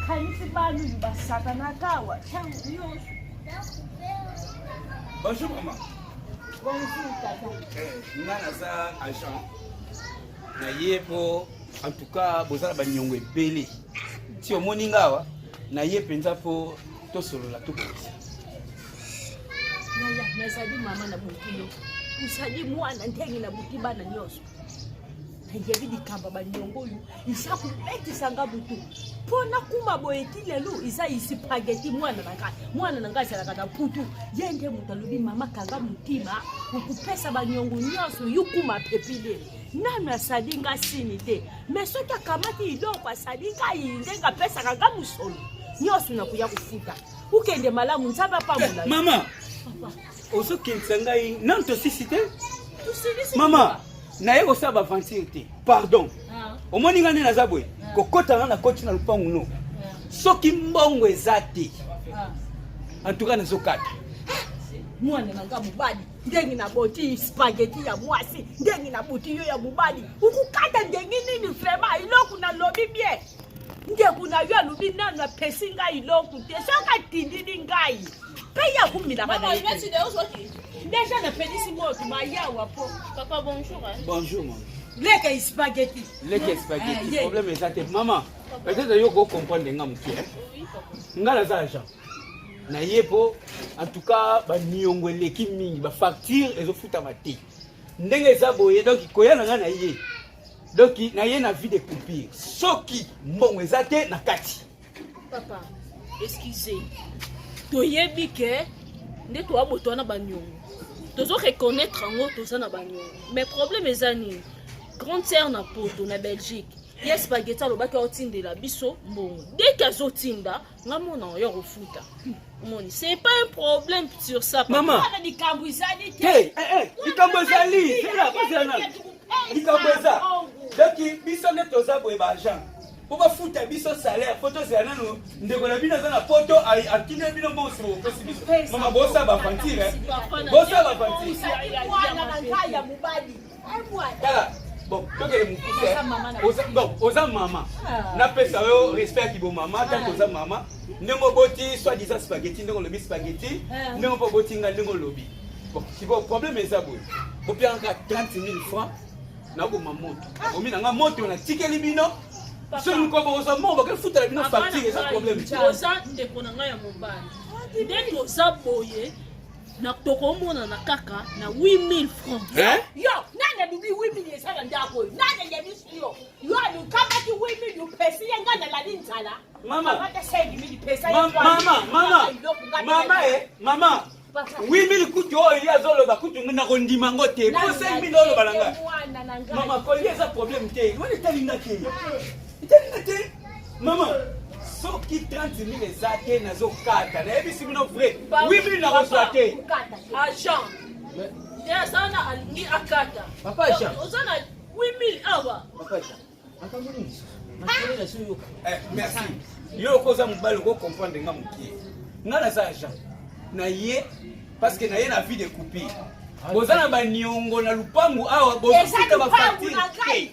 Nakanisi bana oyo basakanaka awa ntango nyonso. Bonjour maman. Bonjour tata. Eh, nga naza agent na ye mpo en tout cas boza na baniongo ebele ti omoni nga awa na ye mpenza mpo tosolola tobongisa. Yaya, nazali mama na bokilo, ozali mwana ndenge na buki bana nyonso. Nayebi likambo ya baniongo oyo eza kobetisa nga butu mpo nakuma boye ti lelo eza isipageti mwana na ngai mwana na ngai azalaka na putu ye nde moto alobi mama kanga motima okopesa baniongo nyonso yukuma pepile nanu asali nga sini te me soki akamati iloko asali ngai ndenge apesaka nga mosolo nyonso nakoya kofuta ukende malamu nzambe apambola eh, mama ozokendisa ngai nanu tosisi te mama naye kosala baventure te pardon ah. omoni ngai nde naza boye ah. kokota nga na koti na lopangu no ah. soki mbongo eza te en tout cas nazokata mwana na nga mobali ndenge naboti spageti ya mwasi ndenge naboti yo ya mobali okokata ndenge nini vraiment eloko nalobi bien ndeko na yo alobi nanu apesi ngai eloko te soki atindili ngai mpe ye akumilaka na ye deja napelisi moto mayawa po papa bonjour hein. bonjour mama leke spaghetti leke spaghetti eh, problème eza te mama peut-être yo kocomprendre nga moke nga naza agent na ye mpo en tout cas baniongo eleki mingi bafacture ezofutama te ndenge eza boye donc koya na ngai na ye donc na ye na vie de coupure soki mbongo eza te na kati papa excuse toyebi ke nde toya boto wana baniongo tozo reconnaître yango toza na baniongo mais problème eza nini grande sœur na poto na belgique ye spaghetti alobaki aotindela biso mbongo dès que azotinda nga mona oyo kofuta omoni c'est pas un problème sur ça mama likambo ezali te eh, eh, likambo ezali zela kozela nanu likambo eza donc biso nde toza boye baagent mpo bafuta biso salaire mpo tozela nanu ndeko na bino aza na poto atindeli bino mbongo nsima bopesi biso mama bosala baventure bosala baventure tala bon tokende mokuse bon oza mama ah. napesa yo respect ya kibomama tanke oza mama ndenge oboti soit disant spaghetti ndenge olobi spaghetti ah. ndenge mpo oboti nga ndenge olobi bon sikoyo problème eza boye bopiaka 30 000 francs nakoboma moto nakomi na nga moto natikeli bino soki mokolo bokozwa mbongo bakofutela bino facture eza problème oza ndeko na ngai ya mobali nde toza boye na tokomonana kaka na 8000 francs eh? yo nani alobi 8000 eza na ndako oyo nani ayebisi yo yo alukamaki 8000 opesi ye ngai nalali nzala mama mama mama mama eh mama 8000 kutu oyo ye azoloba kutu nakondima yango te po 5000 oloba na ngai mama kolia eza problème te wana etali nga te etali nga te mama soki 30 000 eza te nazokata nayebisi bino vrai 8000 nakozwa te agent ye aza na alingi akata papa agent oza na 8000 awa papa agent makambo nini lisusu masolo nazoyoka eh, merci yo okoza mobali okokomprendre nga mokie nga naza agent na ye parce que na ye na vie de coupure boza na baniongo na lupangu awa bozofuta bafacture te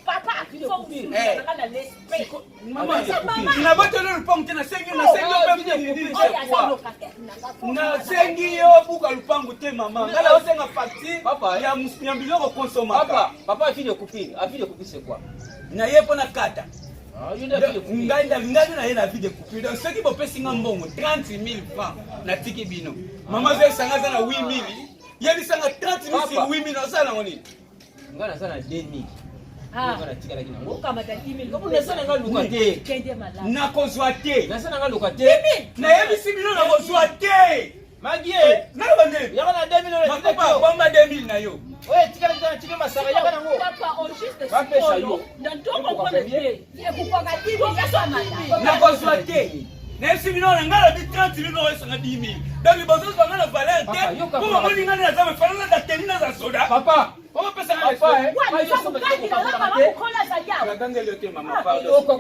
nabotoli lupangu te nasengi nasengi yo mpe nasengi yo buka lupangu te mama ngai naosenga facture ya biloko konsomaka papa avis de coupure avis de coupure c'est quoi na ye mpo nakata ngai nde naye na vie de coupure donc soki bopesi nga mbongo 30 000 francs natiki bino mama azoyesanga aza na 8 000 yebisanga 30 000 sur 8 000 osala nango nini nga naza na 2000 ah. nga natikalaki nango okamata 10000 naza na nga luka te kende malamu nakozwa te naza na nga luka te nayebisi bino nakozwa te magie eh, naloba nde yaka na 2000 makopa bomba 2000 na yo oyo etikalaki na tiki masaka yaka nango papa au juste bapesa yo na ntongo mpona te ekukaka 10000 nakozwa te nayebisi bino na ngai lobi 30 000 oyo esanga 10 000 donc bozozwa ngai na valeur te mpo bamoni ngai naza mefana naza teni naza soda papa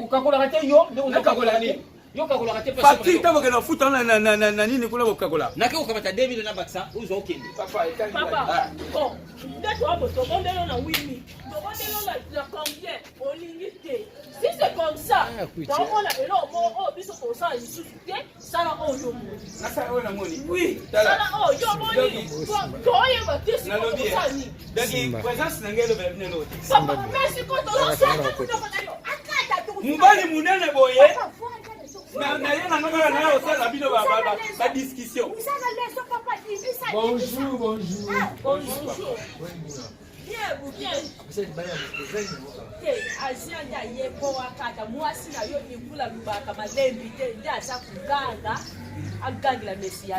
okakolaka te yo nakakola nini yo kakolaka te facture ntango okende kofuta na nini kuna kokakola nake kokamata 2000 na bakisa ozwa okende papa bon nde toa tobondelo na wimi tobondelo na combien olingi te si c'est comme ça. ça taomona eloko moko oyo biso tosala lisusu te. Sala oyo yo moni. Nasala oyo namoni. Oui, sala oyo yo moni. Toyeba te sikoyo tosala nini. Donc présence na ngai elobela bino eloko te. Papa, mais sikoyo tozosala monoko na yo. Mobali monene boye naye nanga kaka naya kosala bino badiscussion. Bonjour, bonjour. Bonjour. Bien, bien. Te, azia nde aye mpo akata mwasi na yo mikula lubaka malembi te, nde aza koganga, agangela mesi ya.